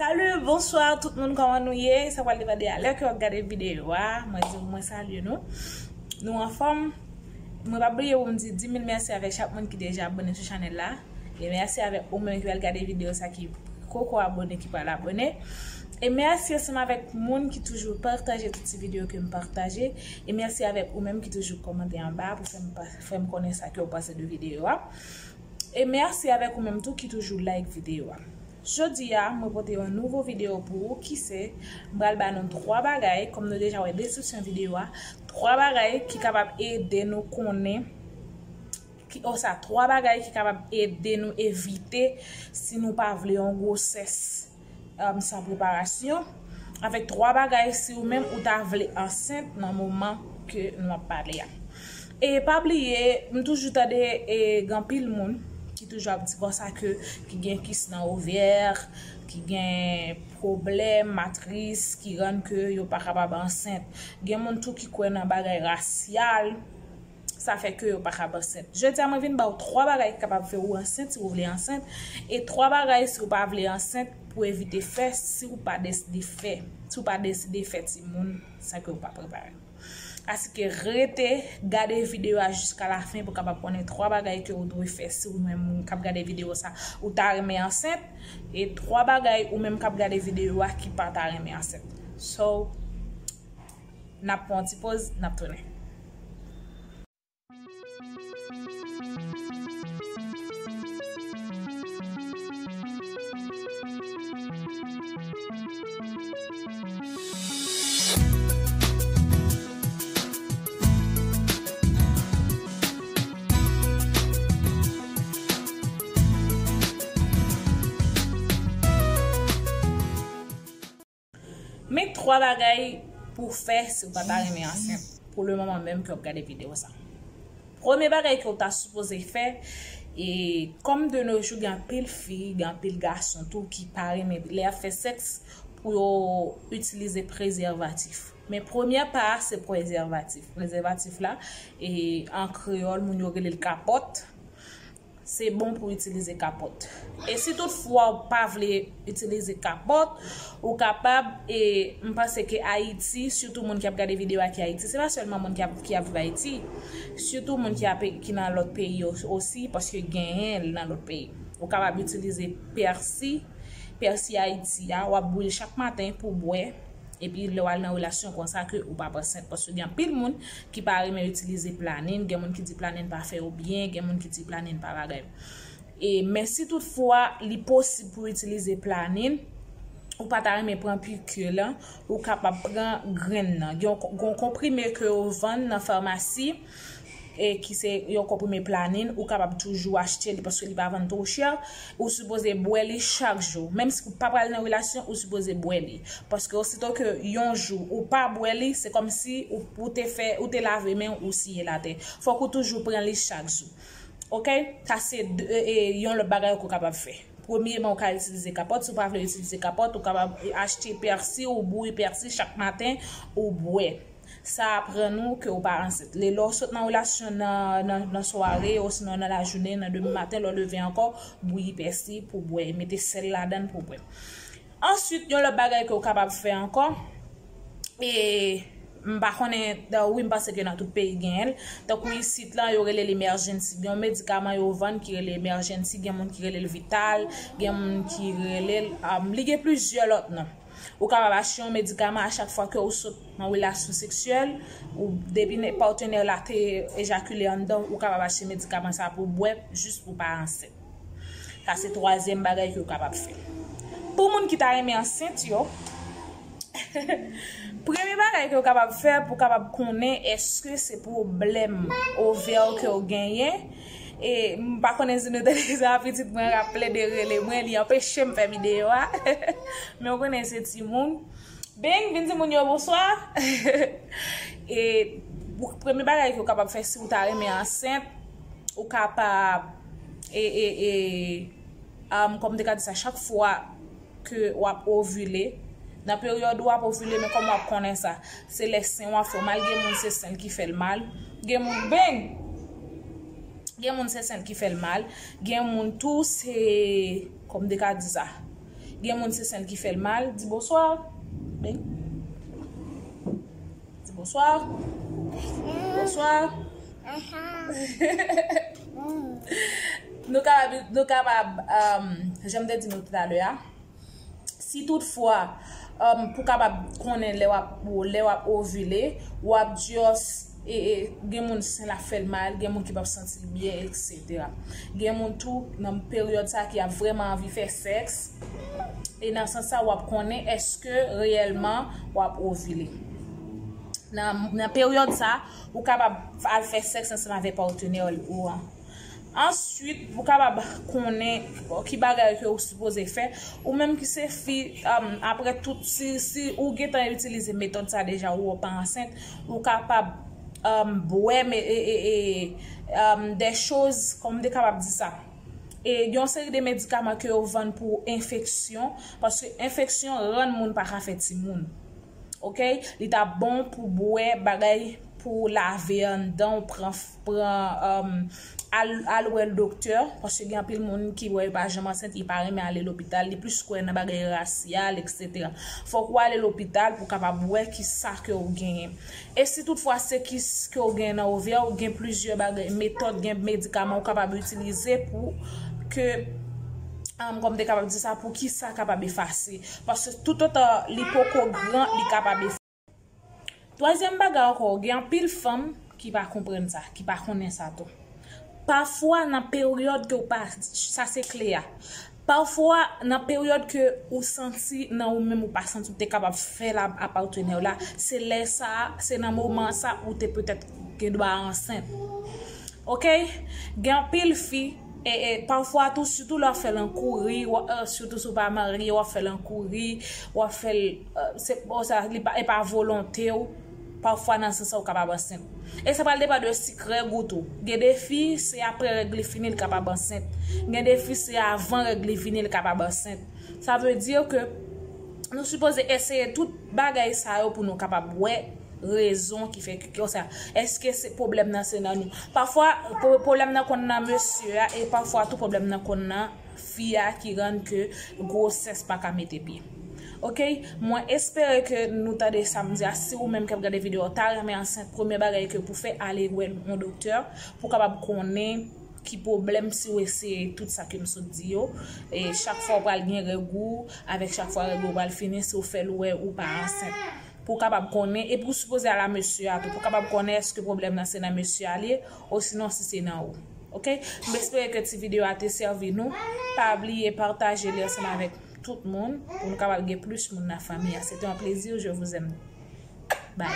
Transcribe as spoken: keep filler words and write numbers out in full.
Salut, bonsoir tout moun, kòman nou ye? Sa pral depande a lè ke w ap gade videyo a. Mwen di mwen salye nou. Nou anfòm? Mwen pa bliye pou m di dis mil mèsi avèk chak moun ki deja abòne sou chanèl la. E mèsi avèk ou menm ki pral gade videyo sa ki poko abòne, ki pral abòne. E mèsi ansanm avèk moun ki toujou pataje tout ti videyo ke m pataje. E mèsi avèk ou menm ki toujou kòmante anba pou fè m pa- fè m konnen sa ke w panse de videyo a. E mèsi avèk ou menm tou ki toujou like videyo a. Jodi a, mwen pote yon nouvo videyo pou ou ki se, m pral ba nou twa bagay, kòm nou deja wè deskripsyon videyo a, twa bagay ki kapab ede nou konnen, ki, osa, twa bagay ki kapab ede nou evite si nou pa vle yon gwosès um, san preparasyon, avèk twa bagay si ou menm ou ta vle ansent nan moman ke nou ap pale a. E pa bliye, m toujou tande e gen anpil moun ki toujou ap di konsa ke ki gen kis nan ovè, ki gen pwoblèm matris ki rann ke yo pa kapab ansent. Gen moun tou ki kwè nan bagay rasyal, sa fè ke yo pa kab ansent. Jodi a, mwen vin ba w twa bagay ki kapab fè ou ansent si ou vle ansent, e twa bagay si ou pa vle ansent pou evite fè si ou pa deside fè, si ou pa deside fè timoun san ke ou pa prepare. Asike rete gade videyo a jiska lafen pou kapab konnen twa bagay ke ou dwe fè si ou menm moun k ap gade videyo sa ou ta renmen ansent, e twa bagay ou menm k ap gade videyo a ki pa ta renmen ansent. So, n ap pran yon ti poz, n ap tounen. Men twa bagay pou w fè si w pa ta renmen ansent pou le moman menm ke w ap gade videyo sa. Premye bagay ke w ta sipoze fè, e kòm de nos jours gen anpil fi, gen anpil gason tou ki pa renmen lè y ap fè sèks pou yo itilize prezèvatif. Men premyè pa a se prezèvatif. Prezèvatif la, e an kreyòl, moun yo rele l kapòt. Se bon pou itilize kapòt. E si toutfwa ou pa vle itilize kapòt, ou kapab, e m panse ke Ayiti, sitou moun ki ap gade videyo a ki Ayiti, se pa sèlman moun ki ap, ki ap viv Ayiti, sitou moun ki ap, ki nan lòt peyi o- osi, paske genyen l nan lòt peyi. Ou kapab itilize pèsi, pèsi Ayiti a, w ap bouyi l chak maten pou w bwè. Epi lè w al nan relasyon konsa ke ou p ap ansent, paske gen anpil moun ki pa renmen itilize planin, gen moun ki di planin pa fè yo byen, gen moun ki di planin pa bagay. E, men si toutfwa li posib pou w itilize planin, ou pa ta renmen pran piki lan, ou kapab pran grenn nan. Gen yon, gen yon konprime ke yo vann nan famasi, e ki se yon konprime planin, ou kapab toujou achte li paske li pa vann twò chè. Ou sipoze bwè li chak jou. Menm si ou pa pral nan relasyon, ou sipoze bwè li. Paske osito ke yon jou ou pa bwè li, se kòmsi ou, ou te fè, ou te lave men w, ou siye l atè. Fòk ou toujou pran li chak jou. Oke? Sa se de- e, e, yon lòt bagay ke w kapab fè. Premyeman, ou ka itilize kapòt. Si w pa vle itilize kapòt, ou kapab achte pèsi, ou bouyi pèsi chak maten, ou bwè. Sa aprann ou ke ou pa ansent. Lè, lè w sot nan relasyon nan, nan, nan sware, osinon nan lajounen, nan demen maten, lè w leve ankò, bouyi pèsi pou bwè, mete sèl ladan l pou bwè. Answit, yon lòt bagay ke w kapab fè ankò, e m pa konnen, wi, m panse ke nan tout peyi genyen l. Tankou isit lan, yo rele l Emergency. Gen yon medikaman yo vann ki rele Emergency, gen moun ki rele l Vital, gen moun ki rele l, um, li gen plizyè lòt non. Ou kapab achte yon medikaman a chak fwa ke ou sot nan relasyon seksyèl, ou depi ne- patnè la te ejakile anndan, ou kapab achte medikaman sa pou w bwè jis pou w pa ansent. Sa se twazyèm bagay ke w kapab fè. Pou moun ki ta renmen ansent yo, premye bagay ke w kapab fè pou w kapab konnen èske se pwoblèm ovè ke w genyen, e m pa konnen si nou tande sa, pitit mwen ap plede rele mwen, li anpeche m fè videyo a. Men w konnen se timoun. Bing, vin di moun yo bonswa. E, premye bagay ke w kapab fè si w ta renmen ansent, ou kapab, e, e, e, um, kòm m te ka di sa, chak fwa ke w ap ovile, nan peryòd ou ap ovile, men kòman w ap konnen sa? Se lè sen w ap fè w mal, gen moun se sen l ki fè l mal, gen moun, bing! Gen moun se sen l ki fè l mal, gen moun tou se, kòm m te ka di sa, Gen moun se sen l ki fè l mal, di bonswa. Ben. Di bonswa. Bonswa. Nou kapab, nou kapab, um, jan m te di nou talè a, si toutfwa, um, pou kapab konnen lè w ap, lè w ap ovile, w ap just, e, e, gen moun sen l ap fè l mal, gen moun ki p ap santi l byen, et cetera. Gen moun tou, nan peryòd sa ki ap vrèman anvi fè sèks, e nan sans sa, w ap konnen èske reyèlman w ap ovile. Nan, nan peryòd sa, ou kapab al fè sèks ansanm avèk patnè ou an. Answit, ou kapab konnen ki bagay ke ou sipoze fè. Ou menm ki se fi, um, apre tout, si, si ou gentan itilize metòd sa deja, ou pa ansent, ou kapab, um, bwè, me, e, e, e, um, de choz, kòman m te kapab di sa? E gen yon seri de medikaman ke yo vann pou enfeksyon, paske enfeksyon rann moun pa ka fè timoun. Oke? Li ta bon pou bwè bagay pou lave anndan, ou pran, pran, um, al, al wè l doktè, paske gen anpil moun ki wè yo pa janm ansent, li pa renmen ale lopital, li plis kwè nan bagay rasyal, et cetera. Fòk ou ale lopital pou kapab wè ki sa ke ou genyen. E si toutfwa se kis ke w gen nan ovè w, gen plizyè bagay, metòd, gen medikaman ou kapab itilize pou ke, um, kòm te kapab di sa, pou kis sa kapab efase. Paske toutotan li poko gran, li kapab efase. Twazyèm bagay ankò, gen anpil fanm ki pa konprann sa, ki pa konnen sa tou. Pafwa, nan peryòd ke w pa, sa se kle a. Pafwa, nan peryòd ke ou santi nan ou menm ou pa santi ou te kapab fè l a, a patnè w la, se lè sa a, se nan moman sa ou te petèt gen dwa ansent. Oke? Gen anpil fi, e, e, pafwa tou, sitou lè w ap fè l an kouri, w, e, sitou si w pa marye, w ap fè l an kouri, w ap fè l, e, se, bon, sa, li pa, e pa volonte w. Pafwa nan sans sa ou kapab ansent. E sa pral depann de sikrè gout ou. Gen de fi, se apre règ li fini, li kapab ansent. Gen de fi, se avan règ li vini, li kapab ansent. Sa vle di ke nou sipoze eseye tout bagay sa yo pou nou kapab wè rezon ki fè ke, konsa, èske se pwoblèm nan se nan nou? Pafwa, pwo-, pwoblèm nan konn nan mesye a, e pafwa tou pwoblèm nan konn nan fi a ki rann ke gwosès pa ka mete pye. Oke? Mwen espere ke nou tande sa m di a. Si ou menm k ap gade videyo a, ou ta renmen ansent, premye bagay ke pou fè, ale wè yon doktè pou kapab konnen ki pwoblèm si w eseye tout sa ke m sot di yo. E chak fwa w pral gen règ ou, avèk chak fwa règ ou pral fini, si w fè l ou wè ou pa ansent. Pou w kapab konnen, epi ou sipoze al a mesye a tou, pou w kapab konnen èske pwoblèm nan se nan mesye a li ye, osinon si se nan ou. Oke? M espere ke ti videyo a te sèvi nou. Pa bliye pataje li ansanm avèk tout moun, pou nou kapab gen plis moun nan fanmi a. Se te yon plezi, je vous aime. Bye.